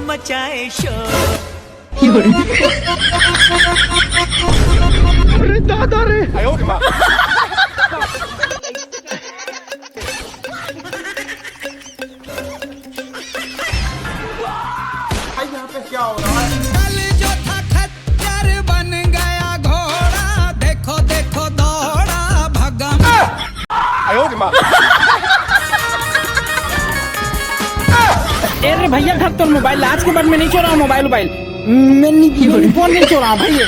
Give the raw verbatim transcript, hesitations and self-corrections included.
मचाए शोर। भाई, यहाँ पे क्या हो रहा है? कल जो था खच्चर बन गया घोड़ा, देखो देखो दौड़ा भगम। ए रे भैया, धर तोर मोबाइल, आज के बाद मैं नहीं चोराऊँ मोबाइल वोबाइल। मैं नहीं, फोन नहीं चोराऊँ भाई।